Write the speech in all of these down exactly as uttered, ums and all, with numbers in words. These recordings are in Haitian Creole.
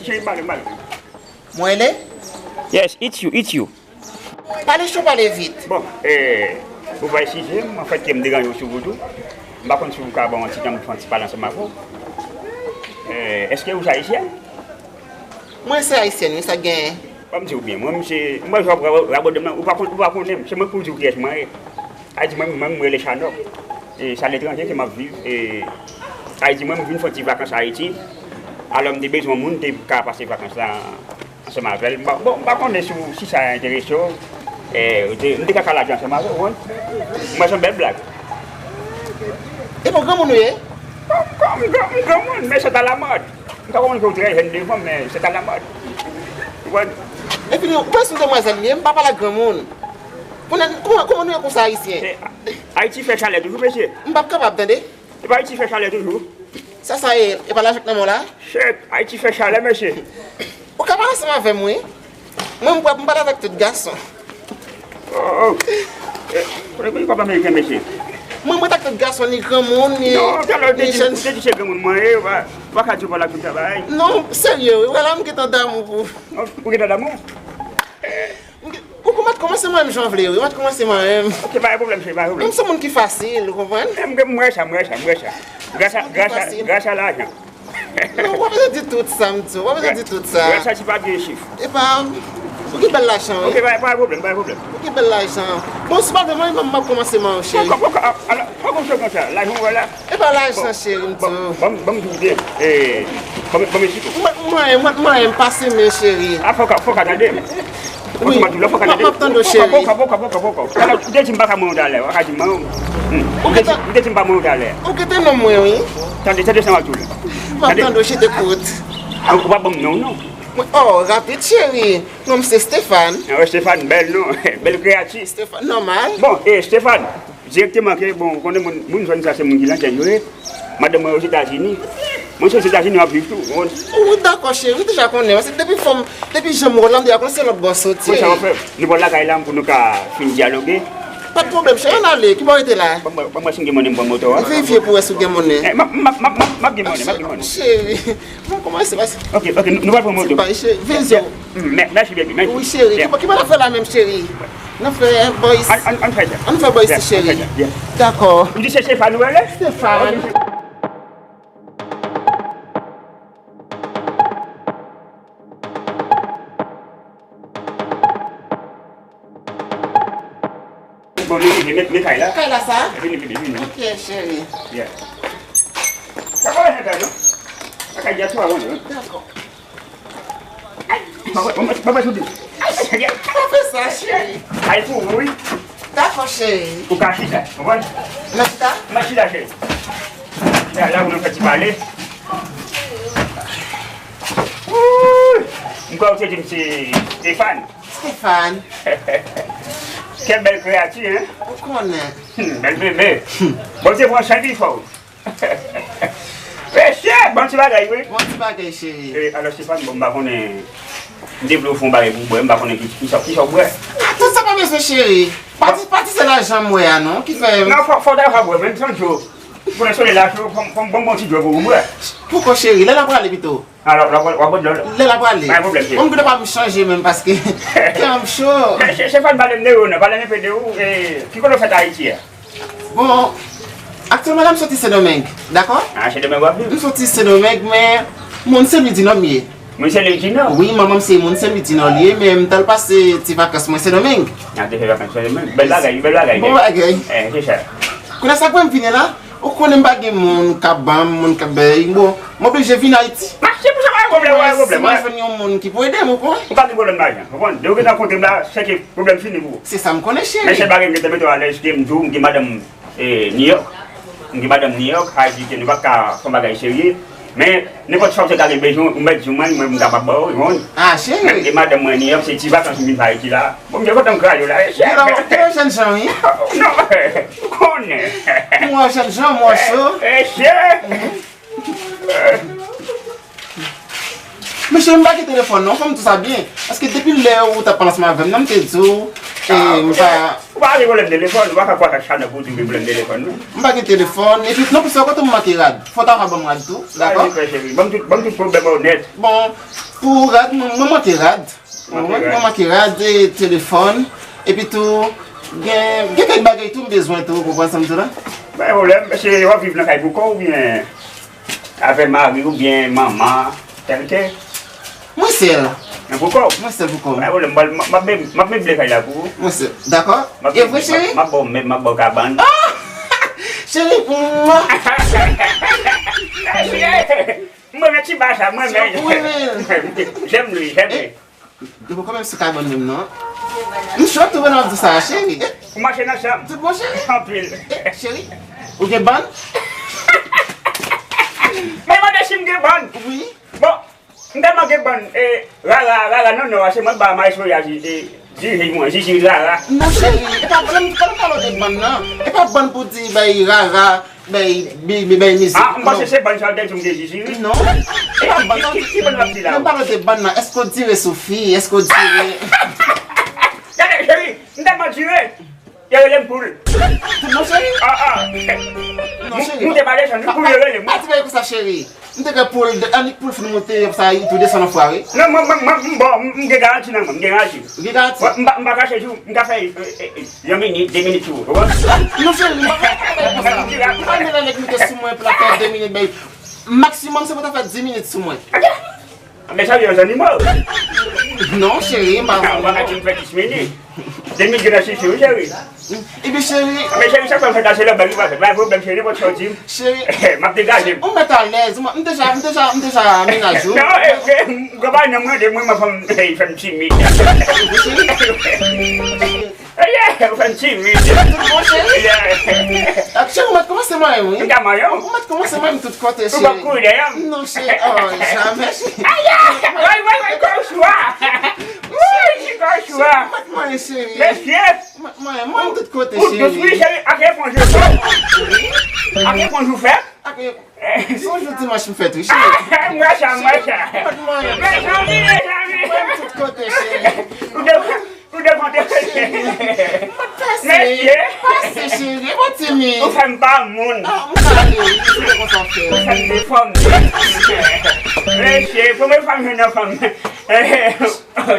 Cheri, m pale, m pale. Mwen rele? Yes, it's you, it's you. Pale cho, pale vit. Bon, eh, ou pa eskize m, anfèt, ke m deranje w sou wout ou. M pa konn si ou ka ban m yon ti tan pou fè yon ti pale ansanm avè w. Eh, èske ou se ayisyèn? Mwen se ayisyèn, wi, sa k genyen? Ban m di w byen, mwen, misye, mwen, jan w ap rabòde m nan, ou pa konn, ou pa konnen m, se mwen k pou di w kiyès mwen ye. Ayiti, mwen, mwen, mwen rele Chanòk. E se aletranje ke m ap viv. E Ayiti, mwen, m vin fè yon ti vakans Ayiti. Alò, m te bezwen yon moun te ka pase vakans la ansanm avè l. M pa, bon, m pa konnen si, si sa enterese w. E, ou te, m te ka ka lajan ansanm avè w, wi. Mwen, se yon bèl blag. E bon, granmoun ou ye? Bon, bon, m gran, m granmoun, men se ta lamòd. M pa konprann ke w trè jèn devan m, men se ta lamòd. Ou konprann? Epi, ou pa sou demwazèl m ye, m pa pale ak granmoun. Kounye a, kòman, kòman nou ye konsa, ayisyen? E, Ayiti fè chalè toujou, mesye. M p ap kapab, tande. E pa Ayiti fè chalè toujou. Sa, sa ye, e pa lajan k nan men w la? Shit, Ayiti fè chalè, mesye. Ou ka pale ansanm avè m, wi. Mwen, m pale avèk tout gason. Oh, oh. Eh, kote peyi papa ameriken, mesye? Mwen, mwen t ak tout gason, ni granmoun, ni, non, talè, ou te di, ou te di se granmoun mwen ye, ou pa, ou pa ka di w pale ak tout sa bagay. Non, serye, wi. Wè la, m gentan damou pou ou. Oh, ou gentan damou? Ou kòmanse, kòmanse mwen menm jan w vle, wi. Mwen kòmanse mwen menm. Ok, pa gen pwoblèm, cheri, pa gen pwoblèm. Mwen se moun ki fasil, ou konprann? M, m wè sa, m wè sa, m wè sa. Gras a, gras a, gras a lajan. Non, w pa bezwen di tout sa m di w, w pa bezwen di tout sa. Gras a ti papye chif. Epa, ou gen bèl lajan, wi. Ok, pa, pa gen pwoblèm, pa gen pwoblèm. Ou gen bèl lajan. Bon, si w pa vle mwen, m ap kòmanse mwen, cheri. Poko, poko, a, a, poko, se konsa, lajan w wè la. E pa lajan, cheri, m di w. Bon, bon, bon, m di w byen. Eh, bon, bon, mèsi tou. Mwen, mwen, mwen, mwen, m pase men, cheri. A, fòk, fòk a tande. Wi, m ap tande w, cheri. Poko, poko, poko, poko. Talè, ou te di m pa ka mwen w talè, ou pa ka di m mwen w. Hmm. Ou te di m pa mwen w talè. Ou gentan nonm mwen, wi. Tande, tande sa m ap di w la. M ap tande w, je t'écoute. A, ou pa ban m non, non. Mwen, oh, rapid, cheri. Non m se Stéphane. Ah, Stéphane, bèl non. Bèl kreyati. Stéphane, nòmal. Bon, eh, Stéphane. Dirèkteman ke, bon, ou konnen moun, moun zòn sa se moun ki lantèn yo ye. Madanm mwen Ozetazini. Mwen se Ozetazini, m ap viv tou, ou konprann? Ou dakò, cheri, ou deja konnen. Paske depi fòm, depi jan m wè w la, m deja konnen se lòt bò soti. Konsa w fè, nou pral lakay la pou nou ka fin dyaloge. Pa t pwoblèm, cheri, ann ale. Ki bò w rete la? Ban mwen, ban mwen si m gen monnen, m pran moto a. Verifye pou wè si w gen monnen. Eh, m ap, m ap, m ap, m ap, m ap gen monnen, m ap gen monnen. Cheri, bon, kòman se pase? Ok, ok, nou, nou pral pran moto. Ti bay, cheri, verifye. Mè-, mèsi, baby, mèsi. Wi, cheri. Yeah. Ki, ki bò n ap fè la menm, cheri? N ap fè bò isi. Ann, ann, ann fè sa. Ann fè bò isi, cheri. Yeah, ann fè sa, yeah. Dakò. Ou di se Stéphane ou rele? Stéphane. Bon, vini, vini, vini, kay la. Kay la sa? Vini, vini, vini. Ok, cheri. Yeah. Sa pa yon kay, non? Sa kay di a twa moun, non? Dakò. Ay, mwen, mwen, mwen, mwen, mwen, mwen. Ay, ay, ay. Pa fè sa, cheri. Ay, pou ou, wi. Dakò, cheri. Ou ka chita, ou konprann? Mwen chita? Mwen chita, cheri. La, la, pou nou fè ti pale. Wouy! M kwè ou te di m se Stéphane. Stéphane. Quelle belle créature, hein? Ou konnen. Hmm, bèl bebe. Bon, se pran chan pi fò. Mesye, bon ti bagay, wi. Bon ti bagay, cheri. E, alò, Stéphane, bon, m pa konnen, m te vle ofri w yon bagay pou w bwè, m pa konnen ki, ki sa, ki sa w bwè. Tout sa pa bezwen, cheri. Pati, pati se lajan m wè a, non, ki fè. Non, fò, fò w ta ka bwè, menm san dlo. Pou lè solèy la cho, fò m, fò m, fò m bon ti dlo pou w bwè. Poukò, cheri, lè l ap prale pito? Alò, w ap, w ap bwè dlo. Lè l ap prale. Pa gen pwoblèm, cheri. Bon, m gentan pa m chanje menm, paske kè an m cho. Men, se, se pa n pale m de ou, non, pale m enpe de ou, e, ki kote w fèt Ayiti a? Bon, aktyèlman la, m soti Sendomeng, dakò? Ah, Sendomeng w ap viv? M soti Sendomeng, men moun Senlwi di Nò m ye. Moun Senlwi di Nò? Wi, manman m se moun Senlwi di Nò li ye, men m t al pase ti vakans mwen Sendomeng. Ah, te fè vakans Sendomeng. Bèl bagay, bèl bagay. Bon bagay. Eh, se sa. Kounye a sa k fè m vini la, ou konnen m pa gen moun k ap ban m, moun k ap bay, bon, m oblije vin Ayiti. Mache pou sa, pa gen pwoblèm, pa gen pwoblèm. Si mwen jwenn yon moun ki pou ede m, ou konprann? Ou pa gen pwoblèm lajan, ou konprann? Depi w gentan kontre m la, sèke pwoblèm fini pou ou. Se sa m konnen, cheri. Men sèl bagay m gentan mete w alèz, ke m di w, m gen madanm, eh, New York. M gen madanm New York, sa vle di ke nou pa ka fè yon bagay serye. Men, nenpòt sa w te ka gen bezwen, ou mèt di mwen, mwen, m kapab ba w, ou konprann? Ah, cheri. Men m gen madanm mwen New York, se ti vakans m vin fè Ayiti la. Bon, m te kontan m kraze w la, eh, cheri. Ou jèn jan, wi. Non, ou konnen. M wè w jèn jan, m wè w cho. Eh, cheri. Men cheri, m pa gen telefòn non, fò m di w sa byen. Paske depi lè ou t ap pale ansanm avè m nan, m te di w, E, m pa. Ou pa gen pwoblèm telefòn, ou pa ka pran sa nan pou di gen pwoblèm telefòn, non. M pa gen telefòn, epi non, pou sa, kote m manke rad? Fò w ta ka ban m rad tou, dakò? Ban m tout, ban m tout pwoblèm ou nèt. Bon, pou rad, mwen, mwen manke rad. Mwen, mwen manke rad, e, telefòn, epi tou, gen, gen kèk bagay tou m bezwen tou, ou konprann sa m di w la? Pa gen pwoblèm, mesye, w ap viv nan kay pou kò w oubyen avè mari oubyen manman, kèlke? Mwen sèl. Nan pou kò w? Mwen sèl pou kò m. Pa gen pwoblèm, m ap, m ap, m ap meble kay la pou ou. Mwen sèl, dakò? E vre, cheri? M ap ba w mèb, m ap ba w kabann. Ah! Cheri, mwen. M renmen ti ba sa, mwen renmen. J'aime lui, j'aime lui. Depi kanmenm sou kabann menm non. M chòk tou pandan w ap di sa, cheri. Ou mache nan chanm. Tout bon, cheri? Anpil. Eh, cheri, ou gen bann? Men mande si m gen bann. Wi. Bon, m tèlman gen bann, e, rara, rara nan nò a, se mwen k ba maestro a, e, diri mwen, diri rara. Non, cheri, e pa bann, pa pale de bann nan. E pa bann pou di bay rara. Bay, bay, bay mizik. Ah, m panse se bann sa w te di m te di, wi. Non. E pa bann sa. Ki, ki, ki bann w ap di la? Menm pale de bann nan, èske w dire sou fi? Èske w dire? Gade, cheri, m tèlman dire, yo rele m poul. Non, cheri. Ah, ah. Non, cheri. Nou te pale sa, nou poul yo rele m. Pa di bagay konsa, cheri. M te gen poul, annik poul fin moute, sa, tou desann yon fwa, wi. Non, mwen, mwen, mwen, m bon, m gen garanti nan mwen, m gen garanti. Ou gen garanti? Mwen, m pa, m pa kache di w, m ka fè, e, e, e, Yon minit, de minit sou ou, ou konprann? Non, cheri, m pa ka fè konsa. M pa renmen lè nèg moute sou mwen pou l ap fè de minit, bay. Maksimòm, se pou ta fè dis minit sou mwen. Men sa, yon zanimo. Non, cheri, m pa. Ou pa ka di m fè dis minit. De minit, gen nan sisi, wi, cheri. Epi, cheri. Men, cheri, sa fè m fè ta, se lè bèl, li pa fè. Pa pwoblèm, cheri, nenpòt sa w di m. Cheri. M ap degaje m. Ou mèt alèz. M deja, m deja, m deja menaj ou. Non, e, e, m konprann, mwen, de mwen, mwen, fè m, fè m timid. Yeah, ou fè m timid. Tout bon, cheri? Yeah. Ak cheri, ou mèt kòmanse manyen m, wi. M ka manyen w? Ou mèt kòmanse manyen m tout kote, cheri. Ou p ap kouri dèyè m? Non, cheri. Oh, jamè, cheri. Ay, ay, ay, ay, kòchwa. Woy, kòchwa. Cheri, ou mèt manyen, cheri. Mesye. Ou mèt manyen, manyen m tout kote, cheri. Ou dous, wi, cheri. Ak eponj ou fè. Ak eponj ou fè. Ak eponj. Son jou dimanch m fèt, wi, cheri. M wè sa, m wè sa. Ou mèt manyen m, cheri. Mezanmi, mezanmi. Manyen m tout kote, cheri. Ou de, ou devante. Cheri, m ap pase. Mesye. Pase, cheri, pa timid. Ou fè m pa moun. Ah, m pale, wi, se konsa w fè. Ou fè m defòme. Mesye, premye fwa m jwenn yon fanm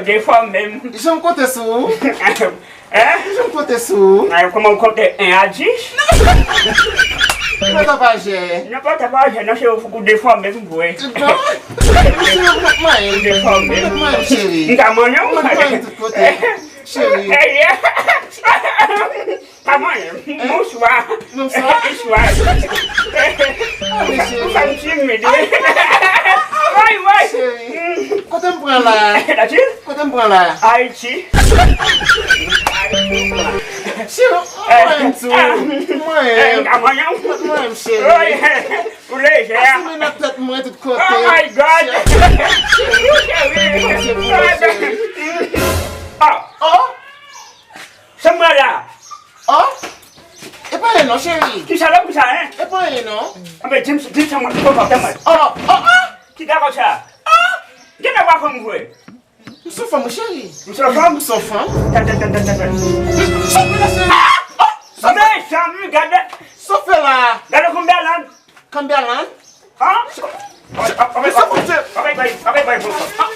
defòme m. Jan m konte sou ou. Hein? Jan m konte sou ou. Ay, kòman w konte en a dis? Nan pòtapajè. Nan pòtapajè, non, se ou foukou defòme m vre. Bon. Cheri, ou mèt manyen m. Ou defòme m. Ou mèt manyen m, cheri. M ka manyen w? Ou mèt manyen m tout kote. Cheri. Ey, ka manyen m. Bonswa. Bonswa. Bonswa. Ale, cheri. Ou fè m timid, wi. Woy, woy. Cheri. Kote m pran la? Dati? Kote m pran la? Ayiti. Cheri, mwen tou. Mwen. Mwen. Mwen, cheri. Ou lejè. Asime nan tèt mwen tout kote. Oh my God. Cheri. Cheri. Oh. Se mwen la. Oh. E pa anyen non, cheri. Kisa lòm sa, hein? E pa anyen non. Anben, di m, di m sa mwen, ki konpòtman mwen. Oh, oh, oh. Ki gagòt sa? Oh. Gen lè w pa konn vre. M sou fanm, wi, cheri. M sou fanm? M sou fanm. Tè, tè, tè, tè, tè, tè. Cheri, cheri. Ah! Oh, sofè. Mezanmi, gade. Sofè la. Gade Cumberland. Cumberland? Hein? Cheri, cheri, cheri.